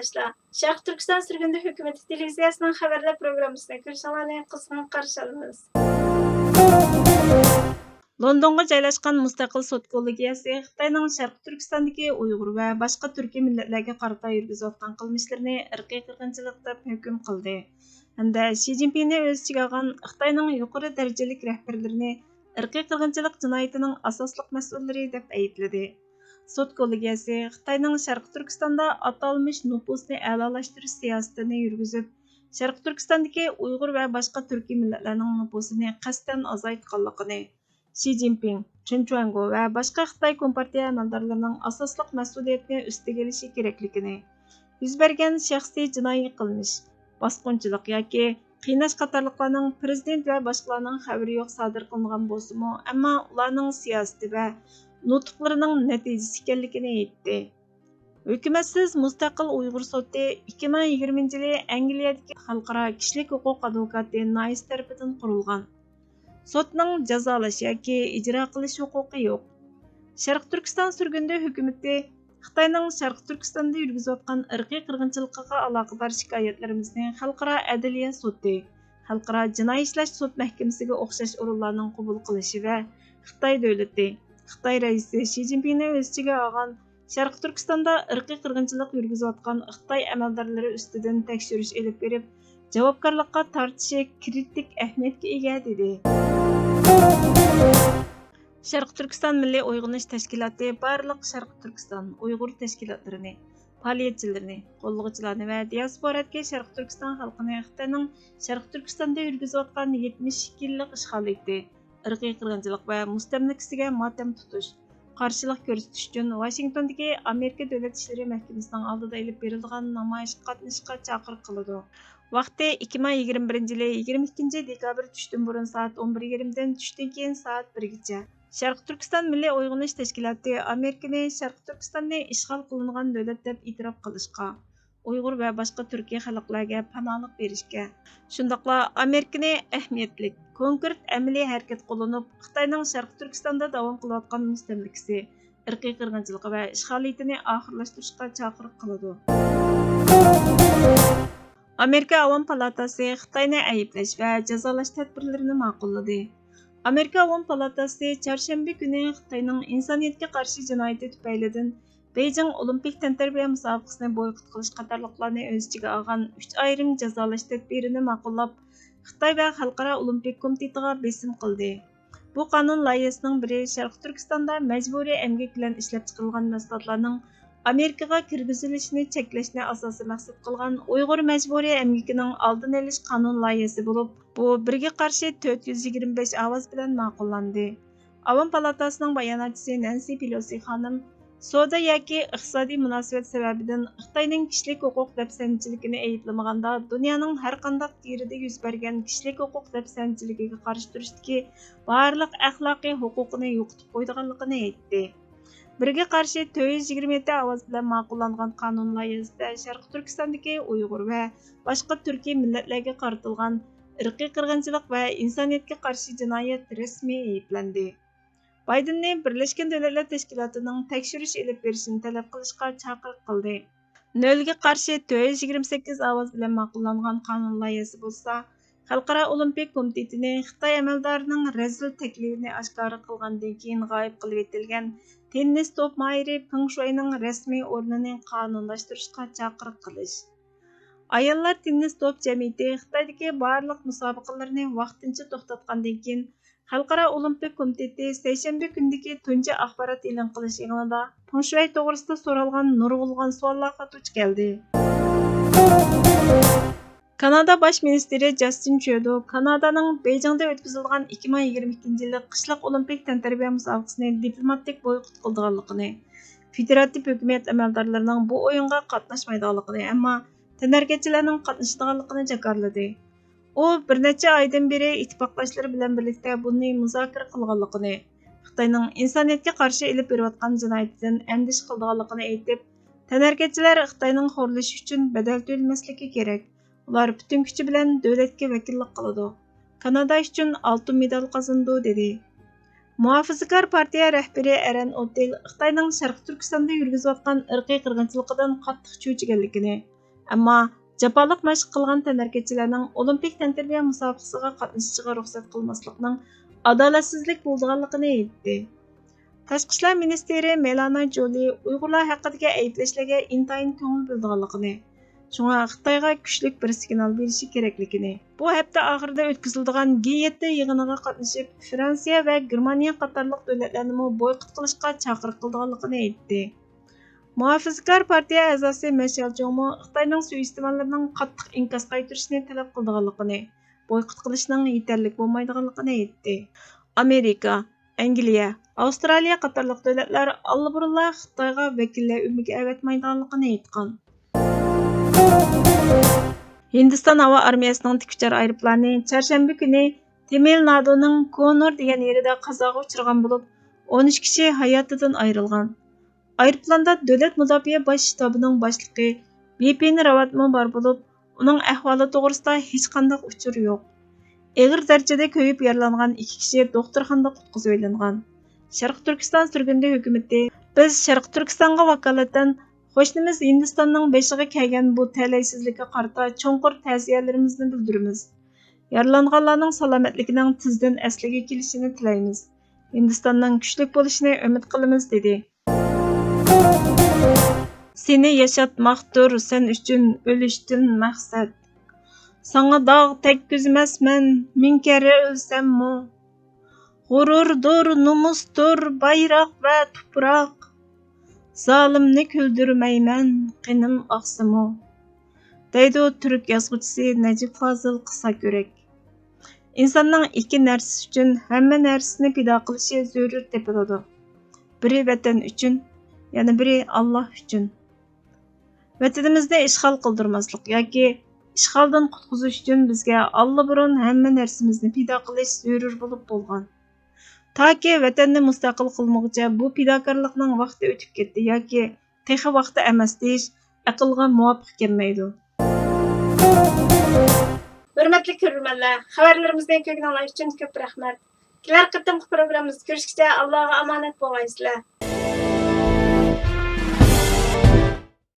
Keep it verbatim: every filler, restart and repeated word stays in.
شەرقىي تۈركىستان سۈرگۈندە ھۆكۈمىتى تېلېۋىزىيەسىنىڭ خەۋەرلەر پروگراممىسىنى كۆرۈشۈڭلارنى قىزغىن قارشى ئالىمىز. لوندونغا جايلاشقان مۇستەقىل سوت كوللېگىيەسى خىتاينىڭ شەرقىي تۈركىستاندىكى ئۇيغۇر ۋە باشقا تۈركىي مىللەتلەرگە قارىتا يۈرگۈزۈۋاتقان قىلمىشلىرىنى ئىرقىي قىرغىنچىلىق دەپ ھۆكۈم قىلدى ھەمدە شى جىنپىڭنى ئۆز ئىچىگە ئالغان خىتاينىڭ يۇقىرى دەرىجىلىك رەھبەرلىرىنى ئىرقىي قىرغىنچىلىق جىنايىتىنىڭ ئاساسلىق مەسئۇللىرى دەپ ئەيىبلىدى. سوت كوللېگىيەسى خىتاينىڭ شەرقىي تۈركىستاندا ئاتالمىش نوپۇسنى ئەلالاشتۇرۇش سىياسىتىنى يۈرگۈزۈپ، شەرقىي تۈركىستاندىكى ئۇيغۇر ۋە باشقا تۈركىي مىللەتلەرنىڭ نوپۇسىنى قەستەن ئازايتقانلىقىنى، شى جىنپىڭ، چېن چۈەنگو ۋە باشقا خىتاي كومپارتىيە ئەمەلدارلىرىنىڭ ئاساسلىق مەسئۇلىيەتنى ئۈستىگە ئېلىشى كېرەكلىكىنى، يۈز بەرگەن شەخسىي جىنايى قىلمىش، باسقۇنچىلىق ياكى قىيناش قاتارلىقلارنىڭ پىرېزىدېنت ۋە باشقىلارنىڭ خەۋىرى يوق سادىر قىلىنغان بولسىمۇ، ئەمما ئۇلارنىڭ سىياسىتى ۋە نۇتۇقلىرىنىڭ نەتىجىسى ئىكەنلىكىنى ئېيتتى. ھۆكۈمەتسىز مۇستەقىل ئۇيغۇر سوتى ئىككى مىڭ يىگىرمىنچى يىلى ئەنگلىيەدىكى خەلقئارا كىشىلىك ھوقۇق ئادۋوكاتى نايس تەرىپىدىن قۇرۇلغان. سوتنىڭ جازالاش ياكى ئىجرا قىلىش ھوقۇقى يوق. شەرقىي تۈركىستان سۈرگۈندە ھۆكۈمىتى خىتاينىڭ شەرقىي تۈركىستاندا يۈرگۈزۈۋاتقان ئىرقىي قىرغىنچىلىقىغا ئالاقىدار شىكايەتلىرىمىزنى خەلقئارا ئەدلىيە سوتى، خەلقئارا جىنايى ئىشلەش سوت مەھكىمىسىگە ئوخشاش ئورۇنلارنىڭ قوبۇل قىلىشى ۋە خىتاي دۆلىتى، خىتاي رەئىسى شى جىنپىڭنى ئۆز ئىچىگە ئالغان شەرقىي تۈركىستاندا ئىرقىي قىرغىنچىلىق يۈرگۈزۈۋاتقان خىتاي ئەمەلدارلىرى ئۈستىدىن تەكشۈرۈش ئېلىپ بېرىپ، جاۋابكارلىققا تارتىشى كرىتىك ئەھمىيەتكە ئىگە، دېدى. شەرقىي تۈركىستان مىللىي ئويغىنىش تەشكىلاتى بارلىق شەرقىي تۈركىستان ئۇيغۇر تەشكىلاتلىرىنى، پائالىيەتچىلىرىنى، قوللىغۇچىلارنى ۋە دىياسپورادىكى شەرقىي تۈركىستان خەلقىنى خىتاينىڭ شەرقىي تۈركىستاندا يۈرگۈزۈۋاتقان يەتمىش ئىككى يىللىق ئىشغالىيىتى، ئىرقىي قىرغىنچىلىق ۋە مۇستەملىكىسىگە ماتەم تۇتۇش، قارشىلىق كۆرسىتىش ئۈچۈن ۋاشىنگتوندىكى ئامېرىكا دۆلەت ئىشلىرى مەھكىمىسىنىڭ ئالدىدا ئېلىپ بېرىلىدىغان نامايىشقا قاتنىشىشقا چاقىرىق قىلىدۇ. ۋاقتى ئىككى مىڭ يىگىرمە بىرىنچى يىلى يىگىرمە ئىككىنچى دېكابىر چۈشتىن بۇرۇن سائەت ئون بىر يېرىمدىن چۈشتىن كېيىن سائەت بىرگىچە. شەرقىي تۈركىستان مىللىي ئويغىنىش تەشكىلاتى ئامېرىكىنى شەرقىي تۈركىستاننى ئىشغال قىلىنغان دۆلەت دەپ ئېتىراپ قىلىشقا، ئۇيغۇر ۋە باشقا تۈركىي خەلقلەرگە پاناھلىق بېرىشكە، شۇنداقلا ئامېرىكىنى ئەھمىيەتلىك، كونكرېت ئەمەلىي ھەرىكەت قوللىنىپ، خىتاينىڭ شەرقىي تۈركىستاندا داۋام قىلىۋاتقان مۇستەملىكىسى، ئىرقىي قىرغىنچىلىقى ۋە ئىشغالىيىتىنى ئاخىرلاشتۇرۇشقا چاقىرىق قىلىدۇ. ئامېرىكا ئاۋام پالاتاسى خىتاينى ئەيىبلەش ۋە جازالاش تەدبىرلىرىنى ماقۇللىدى. ئامېرىكا ئاۋام پالاتاسى چارشەنبە كۈنى خىتاينىڭ ئىنسانىيەتكە قارشى جىنايىتى تۈپەيلىدىن بېيجىڭ ئولىمپىك تەنتەربىيە مۇسابىقىسىنى بويكوت قىلىش قاتارلىقلارنى ئۆز ئىچىگە ئالغان ئۈچ ئايرىم جازالاش تەدبىرىنى ماقۇللاپ، خىتاي ۋە خەلقئارا ئولىمپىك كومىتېتىغا بېسىم قىلدى. بۇ قانۇن لايىھەسىنىڭ بىرى شەرقىي تۈركىستاندا مەجبۇرىي ئەمگەك بىلەن ئىشلەپچىقىرىلغان مەھسۇلاتلارنىڭ ئامېرىكىغا كىرگۈزۈلۈشىنى چەكلەشنى ئاساسىي مەقسەت قىلغان ئۇيغۇر مەجبۇرىي ئەمگىكىنىڭ ئالدىنى ئېلىش قانۇن لايىھەسى بولۇپ، بۇ بىرگە قارشى تۆت يۈز يىگىرمە بەش ئاۋاز بىلەن ماقۇللاندى. ئاۋام پالاتاسىنىڭ باياناتچىسى نەنسى پېلوسى خانىم، سودا ياكى ئىقتىسادىي مۇناسىۋەت سەۋەبىدىن خىتاينىڭ كىشىلىك ھوقۇق دەپسەندىچىلىكىنى ئەيىبلىمىغاندا، دۇنيانىڭ ھەر قانداق يېرىدە يۈز بەرگەن كىشىلىك ھوقۇق دەپسەندىچىلىكىگە قارشى تۇرۇشتىكى بارلىق ئەخلاقىي ھوقۇقىنى يوقىتىپ قويىدىغانلىقىنى ئېيتتى. بىرگە قارشى تۆت يۈز يىگىرمە يەتتە ئاۋاز بىلەن ماقۇللانغان قانۇن لايىھەسىدە شەرقىي تۈركىستاندىكى ئۇيغۇر ۋە باشقا تۈركىي مىللەتلەرگە قارىتىلغان ئىرقىي قىرغىنچىلىق ۋە ئىنسانىيەتكە قارشى جىنايەت رەسمىي ئەيىبلەندى. بايدېننى بىرلەشكەن دۆلەتلەر تەشكىلاتىنىڭ تەكشۈرۈش ئېلىپ بېرىشىنى تەلەپ قىلىشقا چاقىرىق قىلدى. نۆلگە قارشى تۆت يۈز يىگىرمە سەككىز ئاۋاز بىلەن ماقۇللانغان قانۇن لايىھەسى بولسا، خەلقئارا ئولىمپىك كومىتېتىنى خىتاي ئەمەلدارىنىڭ رەزىل تەكلىپىنى ئاشكارا قىلغاندىن كېيىن غايىب قىلىۋېتىلگەن تېننىس توپ ماھىرى پېڭ شۇەينىڭ رەسمىي ئورنىنى قانۇنلاشتۇرۇشقا چاقىرىق قىلىش. ئاياللار تېننىس توپ جەمئىيىتى خىتايدىكى بارلىق مۇسابىقىلىرىنى ۋاقتىنچە توختاتقاندىن كېيىن، خەلقئارا ئولىمپىك كومىتېتى سەيشەنبە كۈنىدىكى تۇنجى ئاخبارات ئېلان قىلىش يىغىنىدا پېڭ شۇەي توغرىسىدا سورالغان نۇرغۇنلىغان سوئاللارغا دۇچ كەلدى. كانادا باش مىنىستىرى جاستىن ترۇدو كانادانىڭ بېيجىڭدا ئۆتكۈزۈلىدىغان ئىككى مىڭ يىگىرمە ئىككىنچى يىللىق قىشلىق ئولىمپىك تەنتەربىيە مۇسابىقىسىنى دىپلوماتىك بويكوت قىلىدىغانلىقىنى، فېدېراتىپ ھۆكۈمەت ئەمەلدارلىرىنىڭ بۇ ئويۇنغا قاتناشمايدىغانلىقىنى، ئەمما تەنھەرىكەتچىلەرنىڭ قاتنىشىدىغانلىقىنى جاكارلىدى. ئۇ بىر نەچچە ئايدىن بېرى ئىتتىپاقداشلىرى بىلەن بىرلىكتە بۇنى مۇزاكىرە قىلغانلىقىنى، خىتاينىڭ ئىنسانىيەتكە قارشى ئېلىپ بېرىۋاتقان جىنايىتىدىن ئەندىشە قىلىدىغانلىقىنى ئېيتىپ، تەنھەرىكەتچىلەر خىتاينىڭ خورلىشى ئۈچۈن بەدەل تۆلىمەسلىكى كېرەك، ئۇلار پۈتۈن كۈچى بىلەن دۆلەتكە ۋەكىللىك قىلىدۇ، كانادا ئۈچۈن ئالتۇن مېدال قازىنىدۇ، دېدى. مۇھاپىزىتكار پارتىيە رەھبىرى ئەرەن ئوتېل خىتاينىڭ شەرقىي تۈركىستاندا يۈرگۈزۈۋاتقان ئىرقىي قىرغىنچىلىقىدىن قاتتىق چۆچۈگەنلىكىنى، ئەمما جاپالىق مەشىق قىلغان تەنھەرىكەتچىلەرنىڭ ئولىمپىك تەنتەربىيە مۇسابىقىسىگە قاتنىشىشىغا رۇخسەت قىلماسلىقنىڭ ئادالەتسىزلىك بولىدىغانلىقىنى ئېيتتى. تاشقى ئىشلار مىنىستىرى مېلانا جولى ئۇيغۇرلار ھەققىدىكى ئەيىبلەشلەرگە ئىنتايىن كۆڭۈل بۆلىدىغانلىقىنى، شۇڭا خىتايغا كۈچلۈك بىر سىگنال بېرىشى كېرەكلىكىنى، بۇ ھەپتە ئاخىرىدا ئۆتكۈزۈلىدىغان گې يەتتە يىغىنىغا قاتنىشىپ، فرانسىيە ۋە گېرمانىيە قاتارلىق دۆلەتلەرنىمۇ بويكوت قىلىشقا چاقىرىق قىلىدىغانلىقىنى ئېيتتى. مۇھاپىزىتكار پارتىيە ئەزاسى مېشيال جوڭمۇ خىتاينىڭ سۇيىئىستېماللىرىنىڭ قاتتىق ئىنكاس قايتۇرۇشىنى تەلەپ قىلىدىغانلىقىنى، بويكوت قىلىشنىڭ يېتەرلىك بولمايدىغانلىقىنى ئېيتتى. ئامېرىكا، ئەنگلىيە، ئاۋسترالىيە قاتارلىق دۆلەتلەر ئاللىبۇرۇنلا خىتايغا ۋەكىللەر ئۆمىكى ئەۋەتمەيدىغانلىقىنى ئېيتقان. ھىندىستان ھاۋا ئارمىيەسىنىڭ تىك ئۇچار ئايروپىلانى چارشەنبە كۈنى تېمىل نادۇنىڭ كونۇر دېگەن يېرىدە قازاغا ئۇچرىغان بولۇپ، ئون ئۈچ كىشى ھاياتىدىن ئايرىلغان. ئايروپىلاندا دۆلەت مۇداپىئە باش شتابىنىڭ باشلىقى بىپىن راۋاتمۇ بار بولۇپ، ئۇنىڭ ئەھۋالى توغرىسىدا ھېچقانداق ئۇچۇر يوق. ئېغىر دەرىجىدە كۆيۈپ يارىلانغان ئىككى كىشى دوختۇرخانىدا قۇتقۇزۇۋېلىنغان. شەرقىي تۈركىستان سۈرگۈندە ھۆكۈمىتى، بىز شەرقىي تۈركىستانغا ۋاكالىتەن قوشنىمىز ھىندىستاننىڭ بېشىغا كەلگەن بۇ تەلەيسىزلىككە قارىتا چوڭقۇر تەزىيەلىرىمىزنى بىلدۈرىمىز. يارىلانغانلارنىڭ سالامەتلىكىنىڭ تېزدىن ئەسلىگە كېلىشىنى تىلەيمىز. ھىندىستاننىڭ كۈچلۈك بولۇشىنى ئۈمىد قىلىمىز، دېدى. سېنى ياشاتماقتۇر سەن ئۈچۈن ئۆلۈشتىن مەقسەت. ساڭا داغ تەگكۈزمەسمەن، مىڭ كەررە ئۆلسەممۇ. غۇرۇردۇر، نومۇستۇر، بايراق ۋە تۇپراق. زالىمنى كۈلدۈرمەيمەن، قېنىم ئاقسىمۇ. دەيدۇ تۈرك يازغۇچىسى نەجىپ فازىل قىسساكۆرەك. ئىنساننىڭ ئىككى نەرسىسى ئۈچۈن ھەممە نەرسىسىنى پىدا قىلىشى زۆرۈر تېپىلىدۇ. بىرى ۋەتەن ئۈچۈن، يەنە بىرى ئاللاھ ئۈچۈن. ۋەتىنىمىزنى ئىشغال قىلدۇرماسلىق ياكى ئىشغالدىن قۇتقۇزۇش ئۈچۈن بىزگە ئاللىبۇرۇن ھەممە نەرسىمىزنى پىدا قىلىش زۆرۈر بولۇپ بولغان. تاكى ۋەتەننى مۇستەقىل قىلمىغۇچە بۇ پىداكارلىقنىڭ ۋاقتى ئۆتۈپ كەتتى ياكى تېخى ۋاقتى ئەمەس دېيىش ئەقىلگە مۇۋاپىق كەلمەيدۇ. ھۆرمەتلىك كۆرۈرمەنلەر، خەۋەرلىرىمىزنى كۆرگىنىڭلار ئۈچۈن كۆپ رەھمەت. كېلەر قېتىمقى پروگراممىمىزدا كۆرۈشكىچە ئاللاغا ئامانەت بولغايسىلەر.